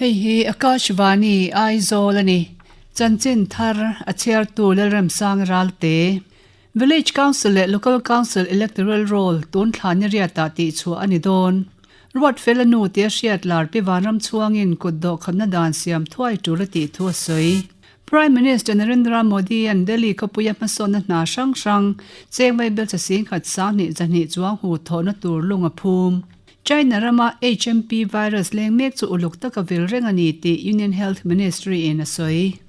Hei hi Akashvani Aizawl a ni. Chanchin thar a chhiartu Lalremsang Ralte. Village Council leh Local Council Electoral Roll tun thla ni riatah tihchhuah a ni dawn. Ruatfela nu tia hriat lar Pi Vanramchhuangin kut dawhkhatna dan siam thuai tul a tih thu a sawi. Prime Minister Narendra Modi-a'n Delhi khawpuia hmasawnna hna hrang hrang cheng vaibelchhe singkhat sanghnih zahnih chuang hu thawhna tur lung a phum. China rama HMP virus leng mek chu uluk taka vil reng a ni tih Union Health Ministry-in a sawi.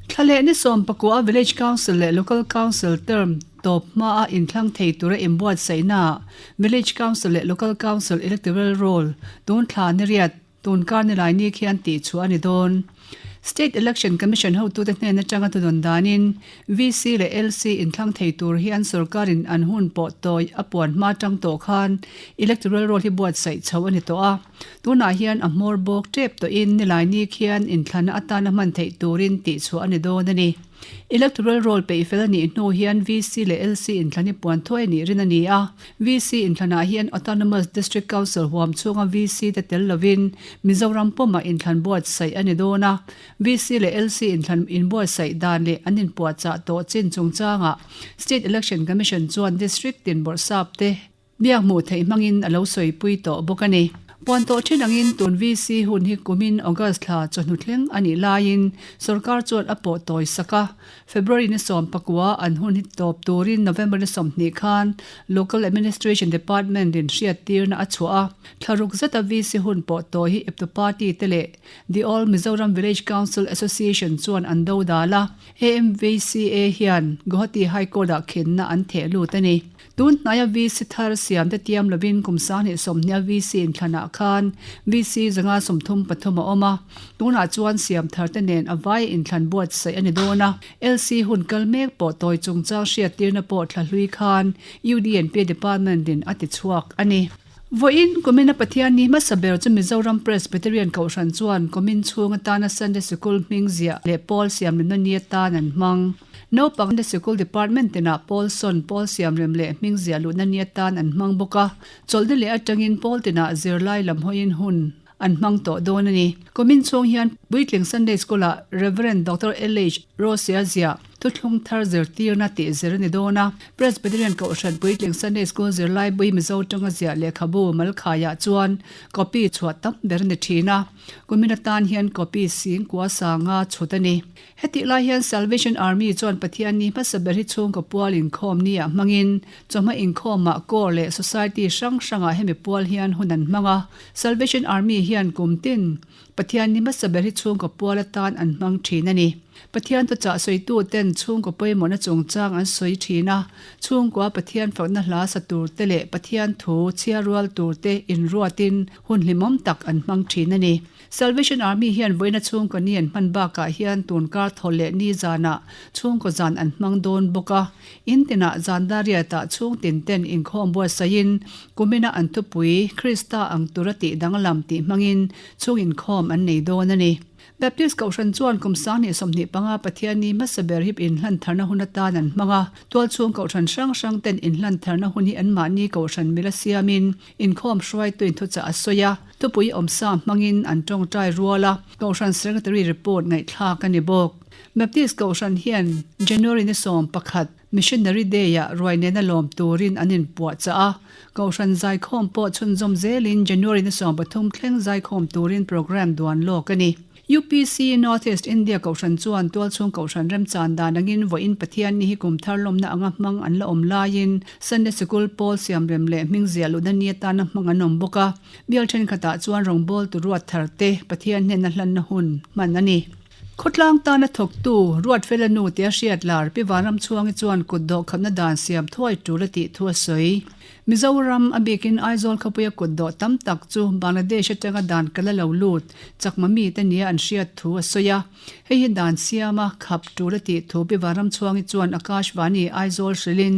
Thla leh ni sawmpakua Village Council leh Local Council term tawp hmaa inthlang thei tura inbuatsaihnaah Village Council leh Local Council Electoral Roll tun thla ni riat Tun kar ni lai ni khian tih chhuah a ni dawn. State Election Commission hotute hnen atanga thudawn danin VC leh LC inthlang thei tur hian sorkarin an hun pawh tawi a puan hma tang tawh khan Electoral Roll hi buatsaih chho a ni tawh a. Tunah hian a hmawr bawk tep tawhin nilai ni khian inthlana atana hman theih turin tih chhuah a ni dawn a ni. Electoral Roll peih fel a nih hnu hian VC leh LC inthlan hi puan thuai a nih rin a ni a. VC inthlanah hian Autonomous District Council huam chhunga VC te tel lovin Mizoram pawmah inthlan buatsaih a ni dawn a. VC leh LC inthlan inbuatsaih dan leh an inpuahchah tawh chin chungchangah State Election Commission chuan District tin bawrhsap te Biak hmuh theih hmangin a lo sawipui tawh bawk a ni. Puan tawh thin angin tun VC hun hi kumin August thla chawhnu thleng a nih laiin sorkar chuan a pawh tawi sak a. February ni 19 an hun hi tawp turin November ni 20 khan Local Administration Department in hriattirna a chhuah a. Thla ruk zeta VC hun pawh tawi hi eptu party te leh The All Mizoram Village Council Association chuan an dodal a. AMVCA hian Guwahati High Court-ah khenna an theh lut a ni. Tun hnaia VC thar siam te tiam lovin kum 2020 VC inthlanah khan VC 133 a awm a, tunah chuan siam thar te nen a vai inthlan buatsaih a ni dawn a. LC hun kal mek pawh tawi chungchang hriattirna pawh thla hlui khan UDNP Department in a ti chhuak a ni. Vawiin kumina Pathian ni hmasa ber chu Mizoram Presbyterian Kohhran chuan kumin chhung atana Sunday Sikul hming ziah leh pawl siamremna ni atan an hmang. Naupang te sikul department tinah pawl sawn, pawl siamrem leh hming ziah luhna ni atan an hmang bawk a, chawlhni leh atangin pawl tinah zirlai lam hawiin hun an hmang tawh dawn a ni. Kumin chhung hian Puitling Sunday School-ah Rev. Doctor LH. Rosia ziah thuthlung thar zirtirna tih zir a ni dawn a, Presbyterian Kohhran Puitling Sunday School zirlai bui Mizo tanga ziah lehkhabu Malkhaiah chuan copy chhuah tam ber a ni thin a, kumin atan hian copy sing kua sanga chhut a ni. Hetih lai hian Salvation Army chuan Pathian ni hmasa ber hi chhungkaw pual inkhawm ni-ah hmangin chawhma inkhawmah Corps leh Society hrang hrangah hemi pual hian hun an hmang a. Salvation Army hian kum tin Pathian ni hmasa ber hi chhungkaw pual atan an hmang thin a ni. Pathian thuchah sawituten chhungkaw pawimawhna chungchang an sawi thin a, chhungkua Pathian fakna hla sa tur te leh Pathian thu chhiar rual tur te inruatin hun hlimawm tak an hmang thin a ni. Salvation Army hian vawiina chhungkaw ni an hman bakah hian tunkar thaw leh ni zanah chhungkaw zan an hmang dawn bawk a. In tinah zan dariatah chhung tin ten inkhawm buatsaihin kumina an thupui Krista ang tura tih danglam tih hmangin chhung inkhawm an nei dawn a ni. Baptist Kohhran chuan kum 2025 Pathian ni hmasa ber hi inhlan tharna hun atan an hmang a. Tualchhung Kohhran hrang hrang ten inhlan tharna hun hi anmahni Kohhran mila siamin inkhawm hruaitu inthuchah a sawi a. Thupui awmsa hmangin an tawngtai rual a, Kohhran Secretary report ngaihthlak a ni bawk. Baptist Kohhran hian January ni 11, Missionary Day-ah ruai nena lawm turin an inpuahchah a, Kohhran zaikhawm pawh chhunzawm zelin January ni 13 thleng zaikhawm turin programme duan lawk a ni. UPC North East India Kohhran chuan tualchhung Kohhran remchan dan angin vawiin Pathian ni hi kum thar lawmna anga hmang an la awm laiin Sunday Sikul pawl siamrem leh hming ziah luhna ni atana hmang an awm bawk a. Bial thenkhatah chuan rawngbawltu ruat thar te Pathian hnena hlanna hun hman a ni. Khawtlang tana thawktu Ruatfela nu tia hriat lar Pi Vanramchhuangi chuan kut dawhkhatna dan siam thuai tul a tih thu a sawi. Mizoram, a bikin Aizawl khawpuia kut dawh tam tak chu Bangladesh atanga dan kal a lo lut chakma mite nia an hriat thu a sawi a. Hei hi dan siama khap tul a tih thu Pi Vanramchhuangi chuan Akashvani Aizawl hrilhin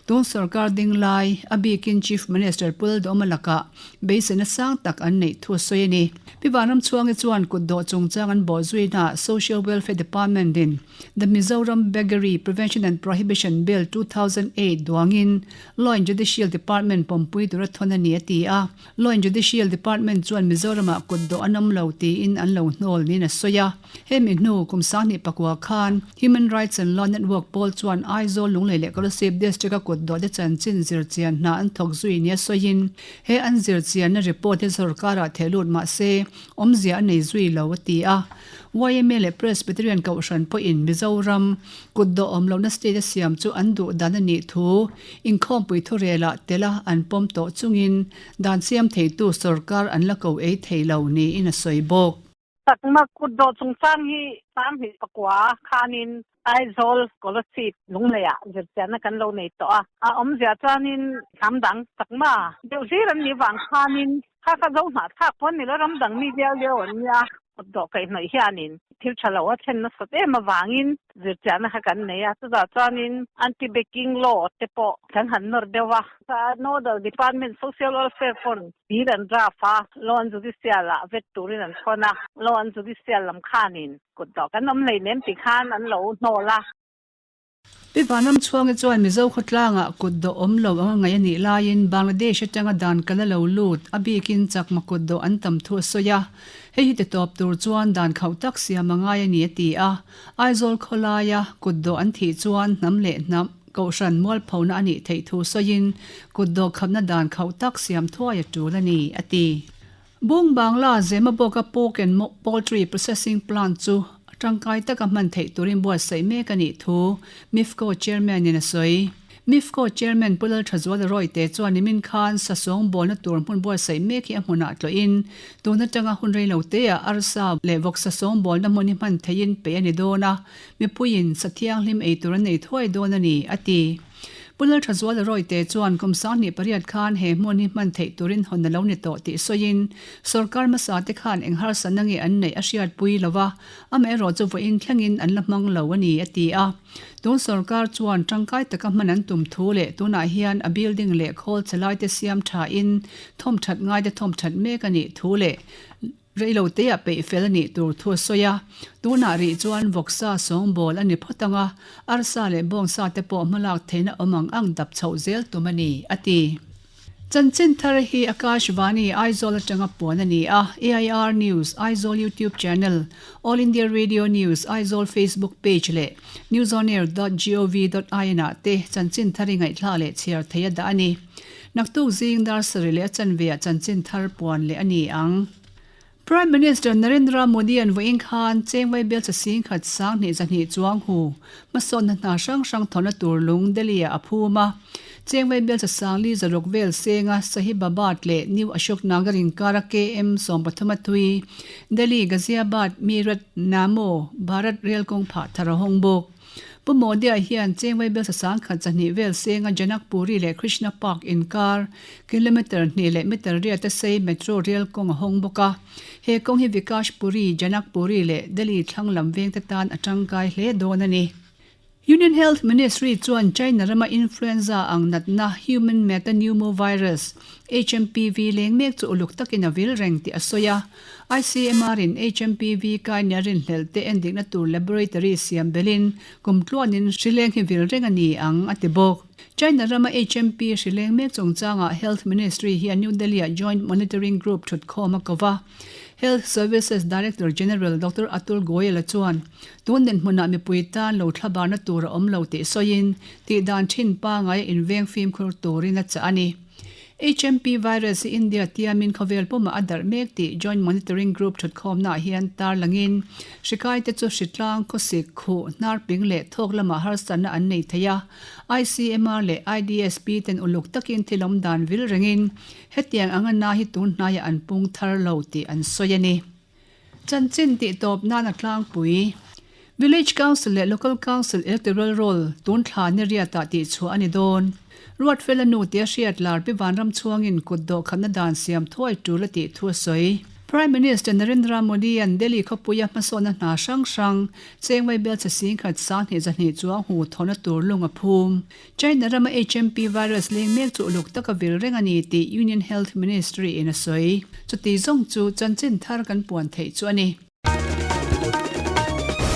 tun sorkar ding lai, a bikin Chief Minister Pu Lalduhoma lakah beiseina sang tak an neih thu a sawi a ni. Pi Vanramchhuangi chuan kutdawh chungchang an bawhzuinaah Social Welfare Department in The Mizoram Beggary Prevention and Prohibition Bill 2008 duangin Law and Judicial Department pawmpui tura thawn a ni a ti a. Law and Judicial Department chuan Mizoramah kutdawh an awm lo tiin an lo hnawl niin a sawi a. Hemi hnu kum sanghnih pakua khan Human Rights and Law Network pawl chuan Aizawl, Lunglei leh Kolasib District-a kutdawhte chanchin zirchian hna an thawk zui nia sawiin he an zirchianna report hi sorkarah theh lut mah se awmzia a nei zui lo a ti a. Yma leh Presbyterian Kohhran pawhin Mizoram kutdawh awm lohna state a siam chu an duh dan a nih thu inkhawmpui thurelah tela an pawm tawh chungin dan siam theitu sorkar an la ko ei thei lo niin a sawi bawk. Chakma kutdawh chungchang hi 20 pakua khanin Aizawl Scholarship Lungleiah zirchianna kan lo nei tawh a, a awmzia chuanin hnam dang chakma deuh hlir an nih vang khanin kha kha zo hnahthlak pawh an ni lo, ram dang mi viau viau an nia, kutdawh kaihhnawih hianin thil tha lo a thlen nasat em avangin zirchianna kha kan nei a, chutah chuanin anti-begging law te pawh kan han nawr deuh a, Nodal Department Social Welfare pawn bill an draft a, Law and Judicial ah vet turin an thawn a, Law and Judicial lam khanin Kut dawh kan awm hleinem ti khan an lo hnawl a. Pi Vanramchhuangi chuan Mizo khawtlangah kut dawh awm lo anga ngaih a nih laiin Bangladesh atanga dan kal a lo lut, a bikin chakma kut dawh an tam thu a sawi a. Hei hi ti tawp tur chuan dan khauh tak siam a ngai a ni a ti a. Aizawl khawlaia kut dawh an thih chuan hnam leh hnam kohhran mualphona a nih theih thu sawiin kut dawh khamna dan khauh tak siam thuai a tul a ni a ti. Bung Bangla Zemabawka Pork and Poultry Processing Plant chu tangkai taka hman theih turin buatsaih mek a nih thu MIFCO Chairman in a sawi. MIFCO Chairman Pu Lalthazuala Rawite chuan nimin khan sasawng bawlna tur hmun buatsaih mek hi a hmunah tlawhin tun atanga hun reilo teah arsa leh vawk sasawng bawlna hmun hi hman theihin peih a ni dawn a, mipuiin sa thianghlim ei tur an nei thuai dawn a ni, a ti. Pu Lalthazuala Rawite chuan kum 28 khan he hmun hi hman theih turin hawn a lo ni tawh tih sawiin, sorkar hmasa te khan eng harsatna nge an neih a hriatpui lo va, amaherawh chu vawiin thlengin an la hmang lo a ni, a ti a. Tun sorkar chuan tangkai taka hman an tum thu leh tunah hian a building leh khawl che laite siam thain thawmthat ngaite thawmthat mek a nih thu leh Reiloteah peih fel a nih tur thu a sawi a, tunah rih chuan vawksa sawngbawl a ni phawt ang a, arsa leh bawngsa te pawh hmalak theihna awm ang ang dap chhoh zel tum a ni, a ti. Chanchin thar hi Akashvani Aizawl atanga puan a ni a, AIR News Aizawl YouTube channel, All India Radio News Aizawl Facebook page leh newsonair dot gov dot in ah te chanchin thar i ngaihthla leh chhiar thei a dah a ni. Naktuk zing dar sarih leh a chanve ah chanchin thar puan leh a ni ang. Prime Minister Narendra Modi-a'n vawiin khan Chengvai Belcha sing khat 2000 200 chuang hu hmasawnna hna hrang hrang thawhna tur lung Delhi-ah a phum a. Chengvai Belcha 40 zaruk vel senga Sahibabad leh New Ashok Nagar inkara KM 13 a thui Delhi Ghaziabad Meerut Namo Bharat Rail kawng phah thar a hawng bawk. Pu Modi-a hian Chengvai Belsa 10 200 vel senga Janakpuri leh Krishna Park inkar kilometre hnih leh meter riata sei metro rail kawng a hawng bawk a. He kawng hi Vikashpuri, Janakpuri leh Delhi thlang lam vengte tan a tangkai hle dawn a ni. Union Health Ministry chuan China rama influenza ang natna Human Metapneumovirus, HMPV, leng mek chu uluk takin a vil reng tih a sawi a. ICMR in HMPV kai nia rinhlelh te endikna tur laboratory siam belin kum tluanin hrileng hi vil reng a ni ang, a ti bawk. China rama HMP hrileng mek chungchangah Health Ministry hian New Delhi-ah Joint Monitoring Group thutkhawm a ko va. Health Services Director General Doctor Atul Goyal-a chuan tun dinhmunah mipui tan lo thlabarna tur a awm lo tih sawiin tihdan thin pangaia inveng fimkhur turin a chah a ni. HMP virus hi India tiamin khawvel pumah a darh mek tih Joint Monitoring Group thutkhawmnaah hian tarlangin hrikaite chu hritlang, khawsik, khuh, hnarping leh thawk lamah harsatna an nei thei a. ICMR leh IDSP ten uluk takin thil awm dan vil rengin hetiang anga na hi tun hnaiah an pung thar lo tih an sawi a ni. Chanchin tih tawp nan a tlangpui. Village Council leh Local Council Electoral Roll tun thla ni riatah tihchhuah a ni dawn. Ruatfela nu tia hriat lar Pi Vanramchhuangin kut dawhkhatna dan siam thuai tul a tih thu a sawi. Prime Minister Narendra Modi-a'n Delhi khawpuia hmasawnna hna hrang hrang chengvai belchhe singkhat 20 200 chuang hmu thawhna tur lung a phum. China rama HMP virus leng mek chu uluk taka vil reng a ni tih Union Health Ministry in a sawi. Chuti zawng chu chanchin thar kan puan theih chu a ni.